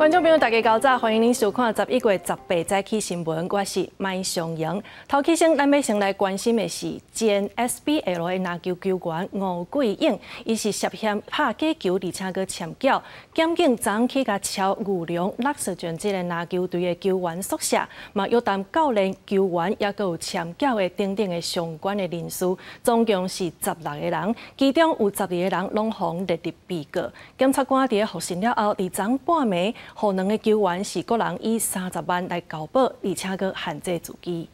觀眾朋友，大家較早，歡迎您收看11月18早起新聞，我是麥尚瑩。頭起先，咱欲先來關心的是前 SBL 的籃球球員吳桂英，伊是涉嫌拍假球，而且閣攕繳。檢警昨去共抄裕隆 Luxgen 這個籃球隊的球員宿舍，嘛約談教練、球員，抑閣有攕繳的等等的相關的人士，總共是16個人，其中有12個人攏予列入被告。檢察官佇咧複審了後，佇昨半暝，予兩个球員是各人以30萬來交保，而且閣限制住居。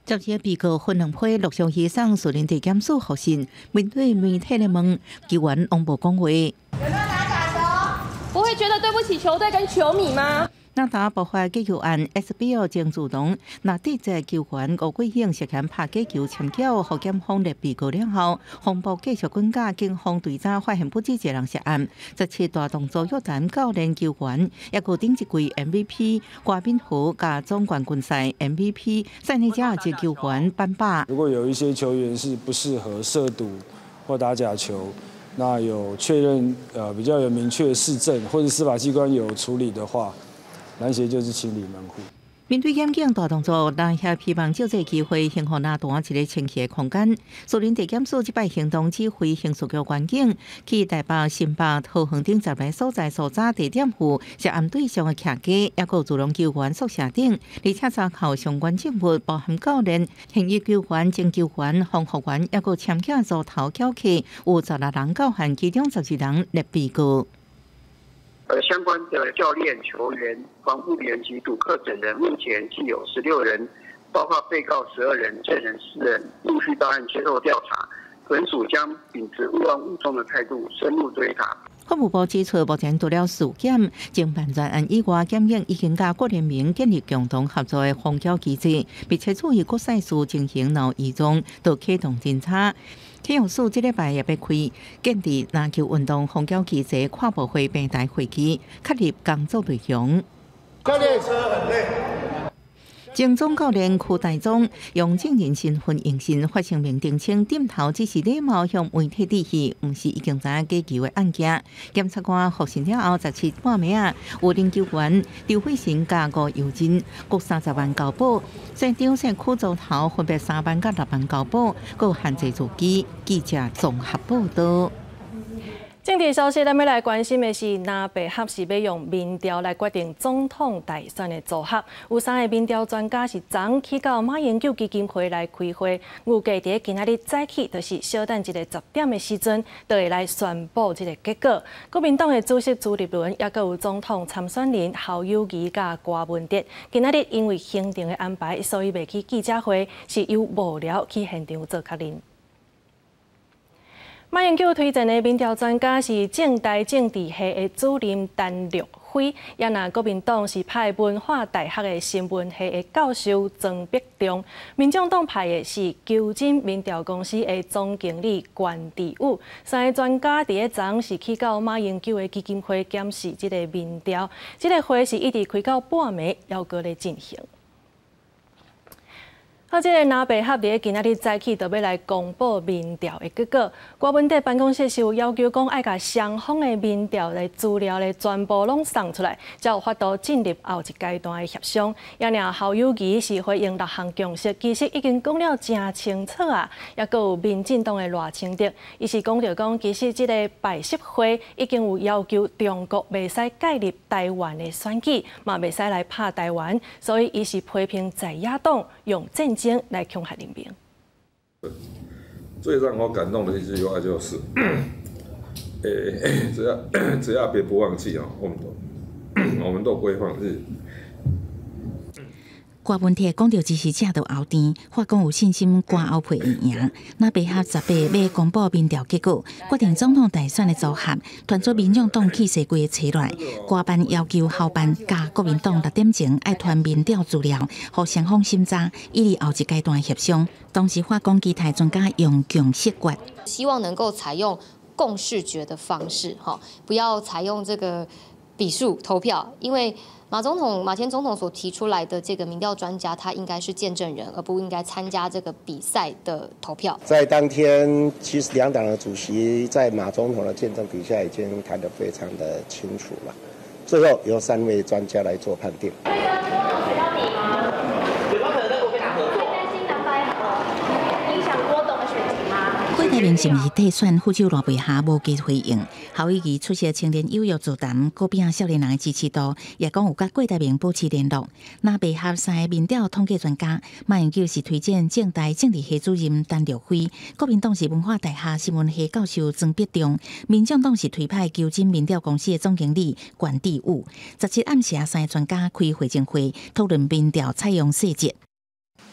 12個被告分兩批陸續移送士林地檢署複審，面對媒體的問，球員攏無講話。有沒有打假球？不會覺得對不起球隊跟球迷嗎？那打爆發假球案，SBL 前裕隆，那地籍球員吳桂英涉嫌拍假球攕繳，予檢方列被告了後，風波繼續滾架，警方追查發現不止一個人涉案，17大動作約談教練球員，抑閣頂一季 MVP 郭敏豪佮總冠軍賽 MVP 塞內加爾籍球員班巴。如果有一些球員是不適合涉賭或打假球，那有確認比較有明確事證，或者司法機關有處理的話，籃協就是清理門戶。面對檢警大動作，籃協希望藉這個機會，還予籃壇一個清晰的空間。士林地檢署這擺行動指揮刑事局員警去台北、新北、桃園等10个所在搜查地點戶涉案對象的徛家，抑閣裕隆球員宿舍等，而且查扣相關證物，包含教練、現役球員、前球員、防護員，抑閣攕繳組頭繳客，有16人到案，其中12人列被告。相關的教練、球員、防護員及賭客等人，目前計有16人，包括被告12人、證人四人，陸續到案接受調查。本署將秉持勿忘勿縱的態度，深入追查。法務部指出，目前除了司檢、偵辦專案以外，檢警已經佮各聯盟建立共同合作的防繳機制，密切注意各賽事情形，若有異狀，就啟動偵查。體育署這禮拜也欲開建立籃球運動防繳機制跨部會平台會議，確立工作內容。教練車很累。前總教練邱大宗用證人身份應訊，發聲明澄清，點頭只是禮貌向媒體致意，毋是已經知影假球的案件。檢察官複審了後，17半暝仔，有林球員劉慧成佮吳尤真各30萬交保，姓張姓許組頭分別3萬佮6萬交保，閣限制住居。記者綜合報道。政治消息，咱欲來關心的是，藍白合是欲用民調來決定總統大選的組合。有三个民調專家是昨去到馬英九基金會來開會，預計佇今仔日早起，就是小等一下10點的時陣，就會來宣布這个結果。國民黨的主席朱立倫，抑閣有總統參選人侯友宜佮柯文哲，今仔日因為行程的安排，所以袂去記者會，是由幕僚去現場做確認。馬英九推薦的民調專家是政大政治系的主任陳陸輝，也若國民黨是派文化大學的新聞系的教授莊碧中，民眾黨派的是求真民調公司的總經理關智宇。三个專家佇咧昨是去到馬英九的基金會檢視這个民調，這个會是一直開到半暝，猶閣咧進行。好，這个藍白合佇今仔日早起就欲來公布民調的結果。柯文哲辦公室是有要求講，愛共雙方的民調的資料咧全部攏送出來，才有法度進入後一階段的協商。也爾侯友宜是回應六項共識，其實已經講了誠清楚啊。抑閣有民進黨的賴清德，伊是講著講，其實這个拜習會已經有要求中國袂使介入台灣的選舉，嘛袂使來拍台灣，所以伊是批評在野黨用戰爭來恐嚇人民。最讓我感動的一句話就是，只要別不忘記哦，我們都不會放棄。柯文哲講著支持者都後甜，發講有信心柯侯配會贏。藍白合18欲公布民調結果，決定總統大選的組合，傳出民眾黨氣勢規个揣來，柯辦要求侯辦佮國民黨6點前愛傳民調資料，予雙方審查，以利後一階段協商。當時發講期待專家用共識決，希望能夠採用共識決的方式，哈，不要採用這個比數投票，因為馬總統、馬前總統所提出來的這個民調專家，他應該是見證人，而不應該參加這個比賽的投票。在當天，其實兩黨的主席在馬總統的見證底下，已經談得非常的清楚了。最後由三位專家來做判定。郭台銘是毋是退選副手賴佩霞無給回應。侯友宜出席青年友約座談，鼓勵少年人的支持度，也講有佮郭台銘保持聯絡。藍白合三个民調統計專家馬英九是推薦政大政治系主任陳玉輝，國民黨是文化大學新聞系教授莊必中，民眾黨是推派求真民調公司的總經理關智武。17暗時三个專家開會證會討論民調採用細節。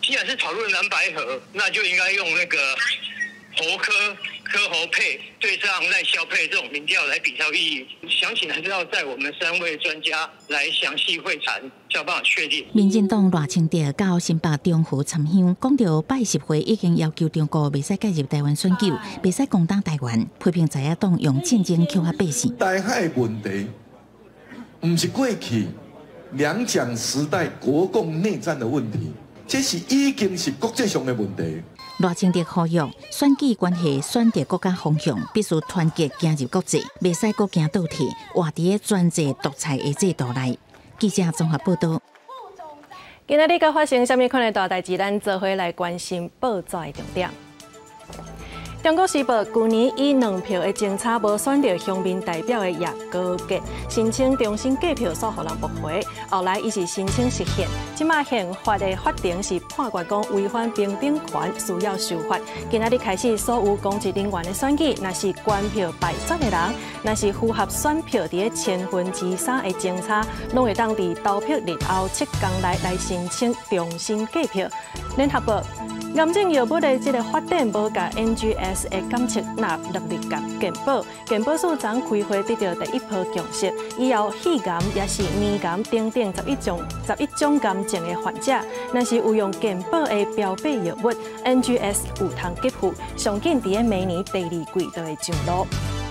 既然是討論藍白合，那就應該用那個侯柯柯侯配對上賴蕭配這種民調來比較意義，詳情還是要在我們三位專家來詳細會談，才有辦法確定。民進黨賴清德到新北中和參香，講著拜習會已經要求中國袂使介入台灣選舉，袂使攻打台灣，批評在野黨用戰爭恐嚇百姓。台海問題毋是過去兩蔣時代國共內戰的問題，這是已經是國際上的問題。賴清德呼籲選舉關係選擇國家方向，必須團結行入國際，袂使閣行倒退，活佇咧專制獨裁的制度內。記者綜合報道。今仔日閣發生啥物款的大代誌？咱做伙來關心報紙的重點。中國時報舊年以兩票的前差無選著鄉民代表的葉高傑申請重新計票，煞予人駁回。後來伊是申請釋憲，這馬憲法的法庭是判決講違反平等權，需要修法。今仔日開始，所有公職人員的選舉，若是懸票敗選的人，若是符合選票佇咧3/1000的前差，攏會當佇投票日後7天內來申請重新計票。聯合報。癌症藥物的這个發展無共 NGS 的檢測納入健保，健保署昨開會得到第一波共識，以後肺癌也是乳癌等等11種癌症的患者，若是有用健保的標靶藥物 NGS 有通給付，上緊佇咧明年第二季就會上路。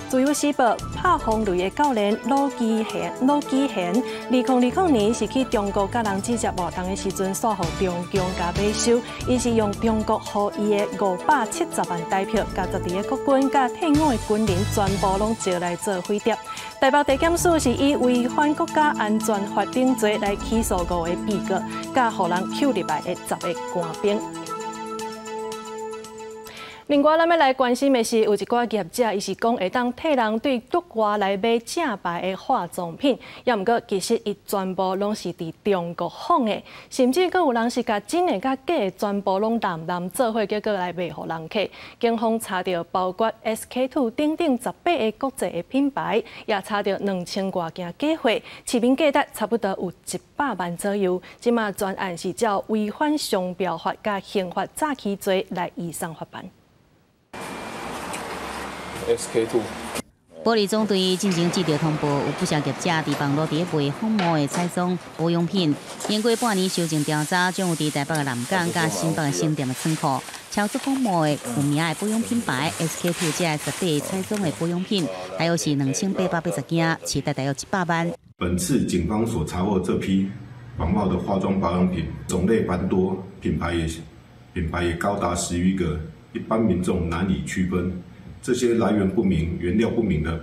自由時報拍風雷的教練魯基賢，2020年是去中國佮人指責活動的時陣，煞予中共共買收。伊是用中國予伊的570萬台票，共12个國軍佮退伍的軍人全部攏招來做匪諜。台北地檢署是以違反國家安全法等罪來起訴5個被告，佮予人扣入來的10个官兵。另外，咱欲來關心的是，有一寡業者，伊是講會當替人對國外來買正牌的化妝品，也毋過其實伊全部攏是佇中國仿的，甚至閣有人是共真的佮假的全部攏摠摠做伙，結果來賣予人客。警方查著包括 SK two 等等18個國際的品牌，也查著2000外件假貨，市面價值差不多有100萬左右。這馬專案是照違反商標法佮刑法詐欺罪來移送法辦。 SK two。保利總隊進前接到通報，有不少業者佇網路佇咧賣仿冒的彩妝保養品。經過半年搜證調查，將有佇台北的南港佮新北的新店的倉庫，查出仿冒的有名的保養品牌 SK two 這18彩妝的保養品，大約是2880件，市值大約100萬。本次警方所查獲這批仿冒的化妝保養品，種類繁多，品牌也高達10餘個，一般民眾難以區分。這些來源不明、原料不明的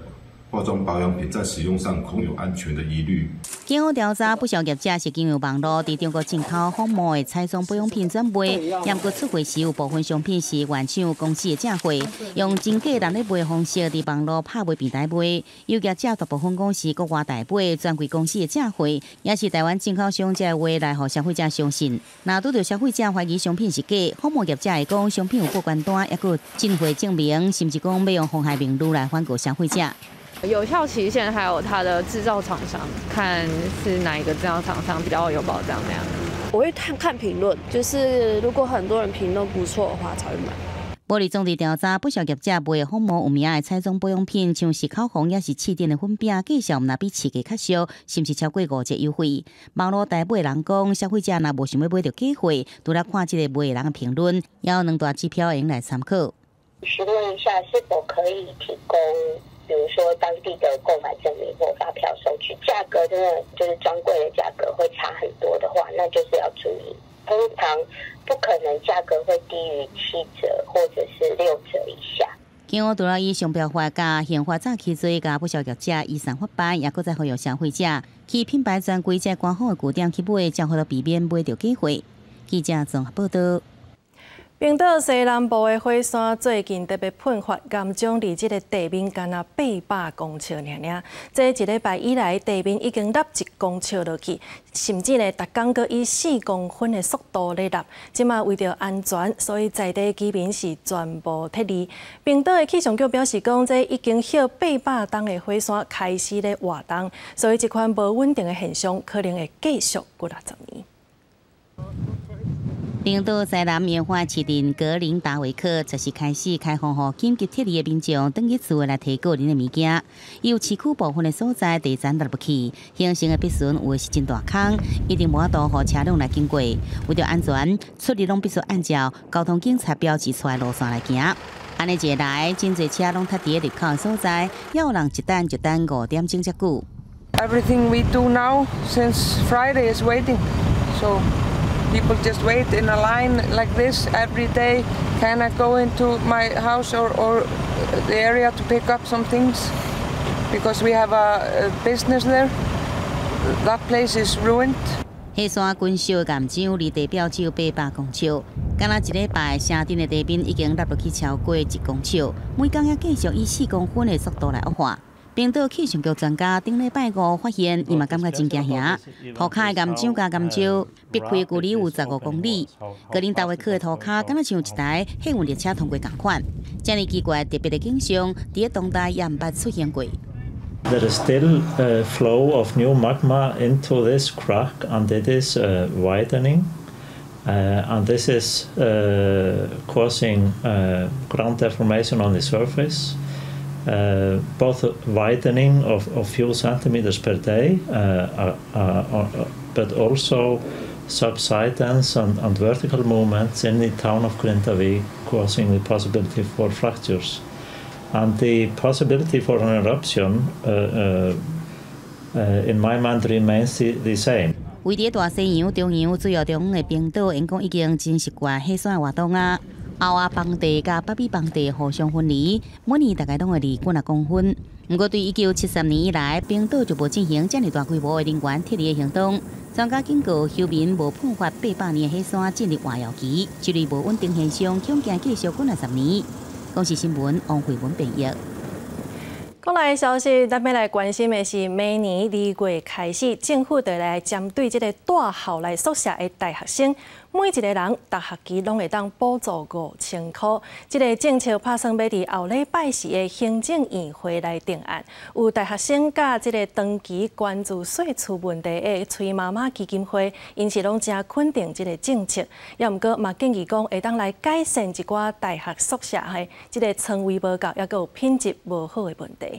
化妝保養品，在使用上恐有安全的疑慮。警方調查，不少業者是經由網路佇中國進口仿冒的彩妝保養品轉賣，毋過出貨時有部分商品是原廠公司的正貨，用真假難咧賣方式佇網路拍賣平台賣。有業者大部分講是國外代買專櫃公司的正貨，也是台灣進口商這話來予消費者相信。若拄著消費者懷疑商品是假，仿冒業者會講商品有報關單，抑閣有進貨證明，甚至講欲用妨害名譽來反告消費者。有效期限，還有它的製造廠商，看是哪一個製造廠商比較有保障那樣。我會看看評論，就是如果很多人評論不錯的話，才會買。保利總隊調查，不少業者賣仿冒有名的彩妝保養品，像是口紅也是試頂的粉餅，價數毋若比市價較俗，甚至超過5折優惠。網路代買人講，消費者若無想欲買著假貨，除了看這个賣的人的評論，也有兩大指標會用來參考。詢問一下是否可以提供，比如說當地的購買證明或發票收據，價格真的就是專櫃的價格會差很多的話，那就是要注意。通常不可能價格會低於7折或者是6折以下。警方除了以商標法佮刑法早起罪，共不少業者移送法辦，也閣再呼籲消費者去品牌專櫃這官方的據點去買，才好避免買著假貨。記者綜合報道。冰島西南部的火山最近特別噴發岩漿，佇這个地面干焦800公尺爾爾。這一禮拜以來，地面已經凹1公尺落去，甚至呢，逐工閣以4公分的速度咧凹。這馬為著安全，所以在地居民是全部撤離。冰島的氣象局表示講，這已經歇800冬的火山開始咧活動，所以這款無穩定的現象可能會繼續幾若十年。冰島西南沿海市鎮格林達維克，就是開始開放予緊急撤離的民眾，轉去厝內來提個人的物件。有市區部分的所在地層落入去，形成的必損有的是真大空，一定無法度予車輛來經過。為著安全，出入攏必須按照交通警察標誌出來路線來行。按呢一來，真濟車攏塞佇入口的所在，也有人一等就等5點鐘遮久。 Everything we do now since Friday is waiting, so. People just wait in a line like this every day. Can I go into my house or the area to pick up some things? Because we have a business there. That place is ruined. 火山滾燒的岩漿離地表只有800公尺，敢若一禮拜，城鎮的地面已經凹落去超過1公尺，每工也繼續以4公分的速度來惡化。冰島氣象局專家頂禮拜五發現，伊嘛感覺真驚嚇。塗跤的岩漿佮岩石，避開距離有15公里。格林達維克的塗跤，敢若像一台客運列車通過仝款。遮爾奇怪特別的景象，佇當代也毋捌出現過。 There is still a flow of new magma into this crack, and it is widening. And this is causing ground deformation on the surface. Both widening of few centimeters per day, but also subsidence and vertical movements in the town of Grindavik, causing the possibility for fractures. And the possibility for an eruption, in my mind, remains the same. 位佇大西洋中央主要中央的冰島，𪜶講已經真習慣火山活動啊。歐亞盆地佮北美盆地互相分離，每年大概攏會離幾若公分。毋過對1973年以來，冰島就無進行遮爾大規模的人員撤離的行動。專家警告，休眠無噴發800年的火山進入活躍期，這類無穩定現象恐驚繼續幾若十年。公視新聞王慧文編譯。國內消息，咱欲來關心的是，明年2月開始，政府就來針對這个蹛校內宿舍的大學生，每一个人逐學期攏會當補助5000箍。這个政策拍算欲佇後禮拜四的行政院會來定案。有大學生佮這个長期關注稅厝問題的崔媽媽基金會，𪜶是攏誠肯定這个政策，也毋過嘛建議講會當來改善一寡大學宿舍的這个床位無夠，抑閣有品質無好的問題。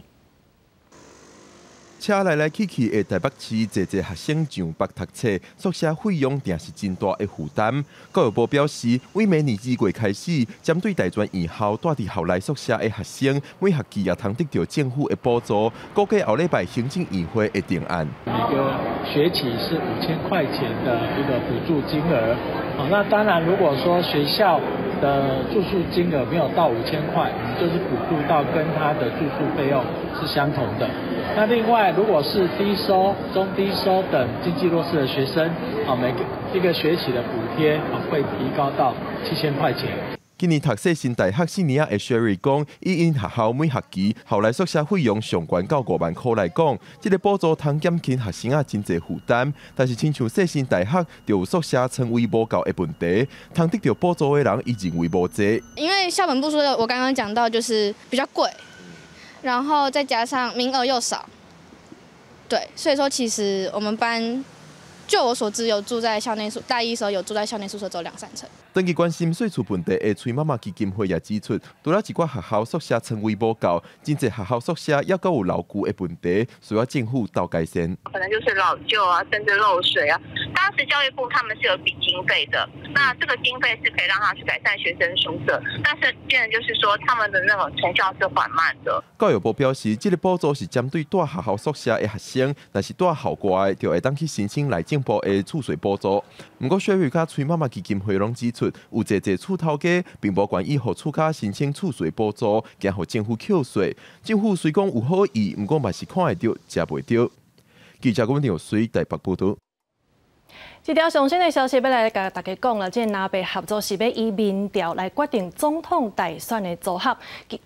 車來來去去的台北市，濟濟學生上北讀冊，宿舍費用定是真大的負擔。教育部表示，為明年2月開始，針對大專院校蹛佇校內宿舍的學生，每學期也通得著政府的補助。估計後禮拜行政院會會定案。每個學期是5000塊錢的一個補助金額。好，那當然，如果說學校的住宿金額沒有到5000塊，我們就是補助到跟他的住宿費用是相同的。那另外，如果是低收、中低收等經濟弱勢的學生，啊，每個一個學期的補貼啊會提高到7000塊錢。今年讀世新大學四年仔的 Sherry 講，以𪜶學校每學期校內宿舍費用上懸到5萬箍來講，這个補助通減輕學生仔真濟負擔。但是親像世新大學就有宿舍床位無夠的問題，通得著補助的人，伊認為無濟。因為校本部宿舍，我剛剛講到就是比較貴，然後再加上名額又少，對，所以說其實我們班。就我所知，有住在校內宿，大一時候有住在校內宿舍，只有兩三成。長期關心稅厝問題的崔媽媽基金會也指出，除了一寡學校宿舍床位無夠，真濟學校宿舍抑閣有老舊的問題，需要政府鬥改善。可能就是老舊啊，甚至漏水啊。當時教育部他們是有筆經費的，那這個經費是可以讓他去改善學生宿舍，但是變成就是說他們的那種成效是緩慢的。教育部表示，這個補助是針對蹛學校宿舍的學生，若是蹛校外的，就會當去申請內政部的厝稅補助。毋過，雪瑞佮崔媽媽基金會攏指出，有濟濟厝頭家並無願意予厝跤申請厝稅補助，驚予政府扣稅。政府雖講有好意，毋過嘛是看會著，食袂著。記者郭文水台北報導。這條上新的消息欲來共大家講啦，這藍白合作是欲以民調來決定總統大選的組合。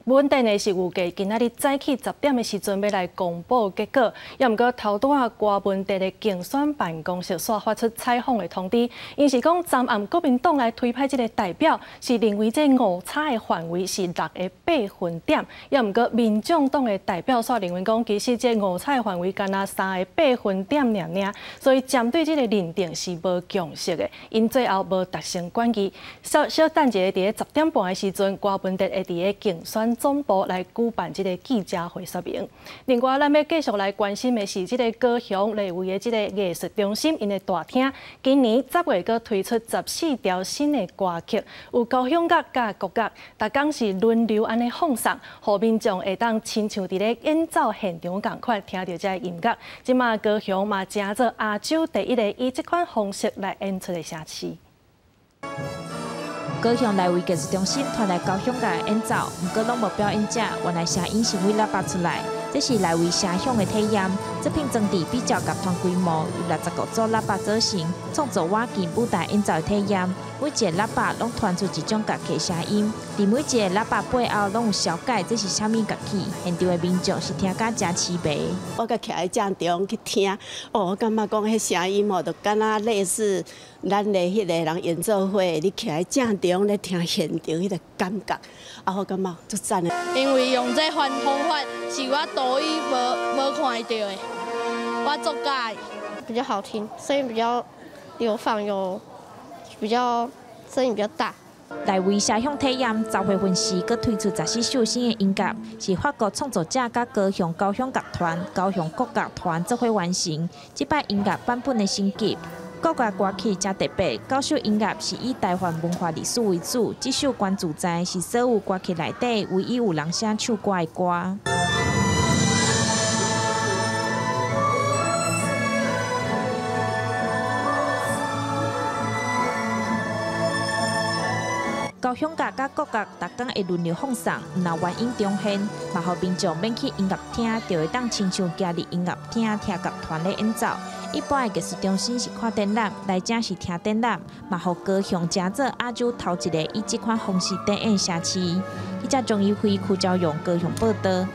原定呢是預計今仔日早起10點的時陣欲來公布結果，也毋過頭拄仔柯文哲的競選辦公室煞發出採訪的通知，𪜶是講昨暗國民黨來推派這个代表，是認為這誤差的範圍是6個百分點，也毋過民眾黨的代表煞認為講，其實這誤差的範圍干焦3個百分點爾爾，所以針對這个認定是無共識的，𪜶最後無達成決議。小小等一下，佇咧10點半的時陣，柯文哲會佇咧競選總部來舉辦這个記者會說明。另外，咱欲繼續來關心的是，這个高雄麗威的這个藝術中心，𪜶的大廳今年10月閣推出14條新的歌曲，有交響樂佮國樂，逐工是輪流按呢放送，予民眾會當親像佇咧演奏現場仝款聽著這个音樂。這馬高雄嘛成做亞洲第一个以這款方式來演出的城市。高雄麗威藝術中心傳來交響樂演奏，毋過攏無表演者，原來聲音是對喇叭出來。這是麗威聲響的體驗。這片裝置比照樂團規模，由65組喇叭組成，創造倚近舞台演奏的體驗。每一个喇叭攏傳出一種樂器聲音，佇每一个喇叭背後攏有紹介這是啥物樂器。現場的民眾是聽甲誠痴迷。我閣徛佇正中去聽，哦，我感覺講彼聲音哦，就敢若類似咱的彼個人演奏會，你徛佇正中咧聽現場彼个感覺，啊，我感覺足讚的。因為用這款方法是我倒去無看著的，我足佮意。比較好聽，聲音比較流放，有比較聲音比較大。麗威聲響體驗10月份時，閣推出14首新的音樂，是法國創作者佮高雄交響樂團、高雄國樂團做伙完成。這擺音樂版本的升級，國樂歌曲誠特別。九首音樂是以台灣文化歷史為主，這首《關自在》是所有歌曲內底唯一有人聲唱歌的歌。交響樂佮國樂，逐工會輪流放送，毋但原音重現，嘛予民眾免去音樂廳，就會當親像行入音樂廳聽樂團咧演奏。一般的藝術中心是看展覽，來這是聽展覽，嘛予高雄成做亞洲頭一个以這款方式展演城市。記者鍾怡輝、柯昭勇高雄報導。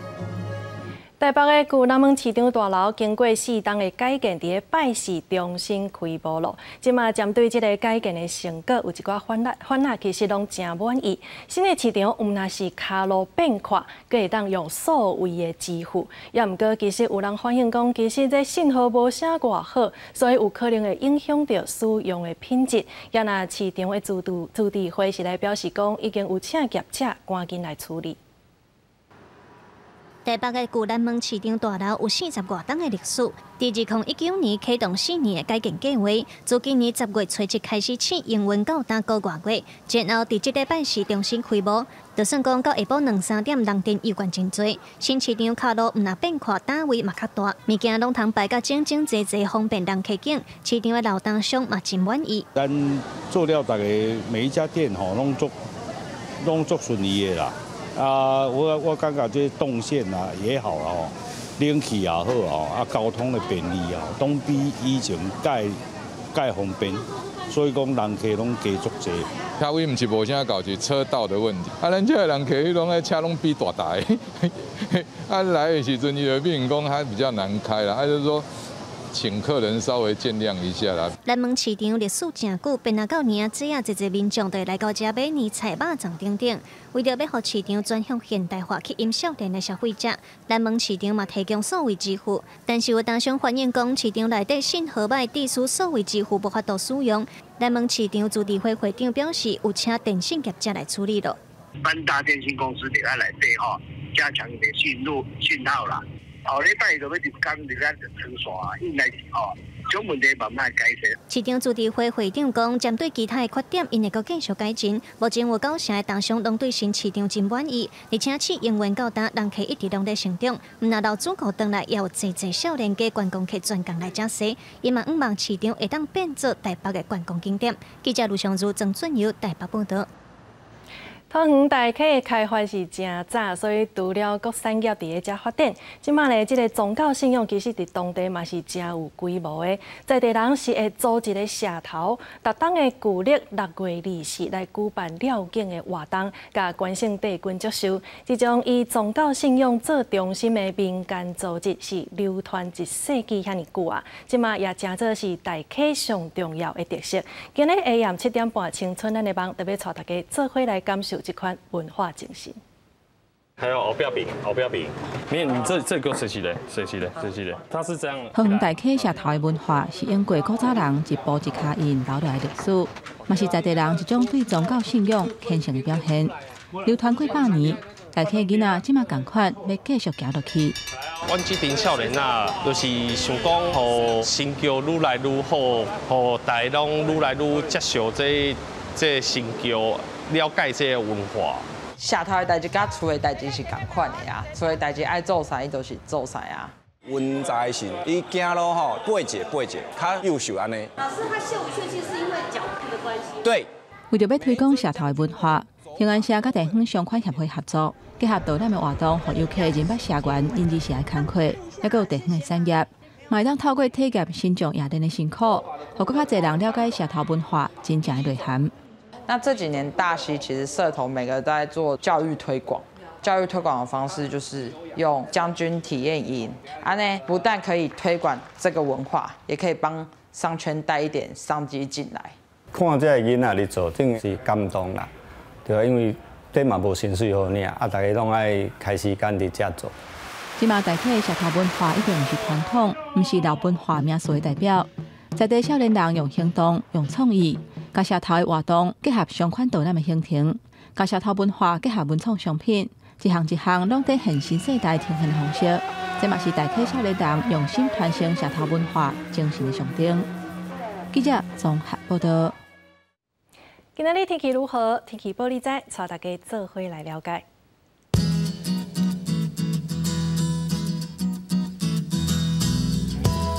台北的舊南門市場大樓經過四冬的改建，佇咧拜四重新開幕囉。這馬針對這个改建的成果，有一寡反應，其實攏誠滿意。新的市場毋但是跤路變闊，閣會當用數位的支付。也毋過，其實有人反映講，其實這信號無啥偌好，所以有可能會影響著使用的品質。也若市場的自治會是來表示講，已經有請業者趕緊來處理。台北的舊南門市場大樓有40外冬的歷史，佇2019年啟動4年的改建計劃，自今年10月初7開始試營運到今個外月，然後佇這禮拜四重新開幕。就算講到下晡兩三點，人陣猶原真濟。新市場跤路毋但變闊，單位嘛較大，物件攏通擺甲整整齊齊，方便人客揀。市場的老單商嘛真滿意。咱做了逐个每一家店吼，攏足順利的啦。啊，我感覺這動線啊也好啦吼，冷氣也好吼，啊交通的便利啊，攏比以前蓋方便，所以講人客攏加足濟。車位毋是無啥夠，是車道的問題。啊，咱這个人客彼攏愛車攏比大台，啊來的時陣伊就變講較比較難開啦，啊就是說。請客人稍微見諒一下啦。南門市場歷史誠久，變啊到年仔啊，濟濟民眾就會來到遮買年菜、肉粽等等。為著欲予市場轉向現代化，吸引少年的消費者，南門市場嘛提供數位支付。但是有單商反映講，市場內底信號䆀，致使數位支付無法度使用。南門市場自治會會長表示，有請電信業者來處理囉。三大電信公司佇咱內底吼，加強伊的訊路訊號啦。後禮拜就欲入工，入咱就長線，應該是吼，种问题慢慢解决。市场自治会会长讲，针对其他的缺点，𪜶会阁继续改进。目前有九成的厂商拢对新市场真满意，而且试营运到今，人客一直拢在成长。毋若老主顾转来，也有济济少年家观光客专工来遮踅。伊嘛向望市场会当变做台北的观光景点。记者卢尚如、曾俊友台北报道。桃园大溪的开发是诚早，所以除了各产业伫咧遮发展，这马咧这个宗教信仰其实伫当地嘛是诚有规模的。在地人是会组一个社头，逐冬的旧历6月24来举办了境的活动，共关圣帝君祝寿。这种以宗教信仰做中心的民间组织是流传一世纪遐尔久啊！这马也成做是大溪上重要的特色。今日下暗7点半，青春咱的梦特别带大家做伙来感受这款文化精神。还有后壁饼，后壁饼，没有，你这个谁起的？谁起的？谁起的？他是这样。桃园大溪社头的文化是英国古早人一步一跤印留落来的历史，嘛是在地人一种对宗教信仰虔诚的表现。流传几百年，大溪囡仔这马仝款欲继续行落去。阮这阵少年仔，就是想讲，予神轎愈来愈好，予大家拢愈来愈接受这神轎。了解这个文化。社头的代志佮厝的代志是仝款的啊，厝的代志爱做啥，伊就是做啥啊。阮知是，伊行路吼，背一背一，较幼秀按呢。老师，他秀不秀气是因为脚步的关系。对。为著欲推广社头的文化，兴安社佮地方商圈协会合作，结合导览的活动，予游客认捌社员因日时的工课，犹阁有地方的产业，嘛会当透过体验信众夜练的辛苦，予阁较济人了解社头文化真正的内涵。那这几年大溪其实社头每个都在做教育推广，教育推广的方式就是用将军体验营，啊呢不但可以推广这个文化，也可以帮商圈带一点商机进来。看这个囡仔咧做，真是感动啦，对啊，因为这嘛无薪水予领，啊，大家拢爱开时间伫遮做。这马大溪的社头文化已经毋是传统，毋是老文化名词的代表，在地少年人用行动、用创意，共社头的活动结合相款导览的行程，共社头文化结合文创商品，一项一项拢展现新世代呈现的方式。这嘛是大溪少年人用心传承社头文化精神的象征。记者综合报道。今仔日天气如何？天气报你知，带大家做伙来了解。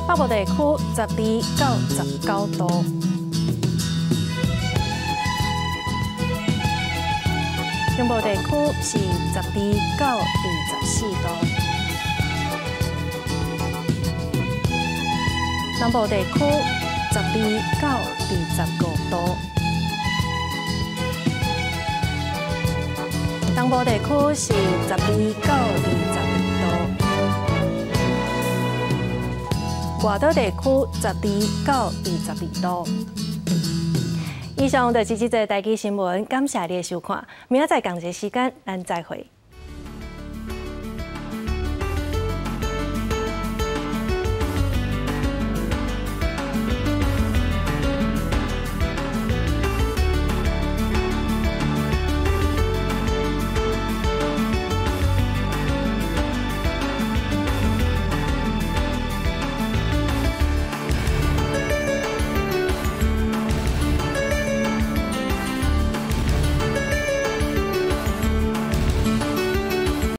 北部地区12到19度。中部地区是12到24度，南部地区12到25度，东部地区是12到22度，外岛地区12到22度。以上就是这节台记新闻，感谢你的收看，明仔载仝一个时间，咱再会。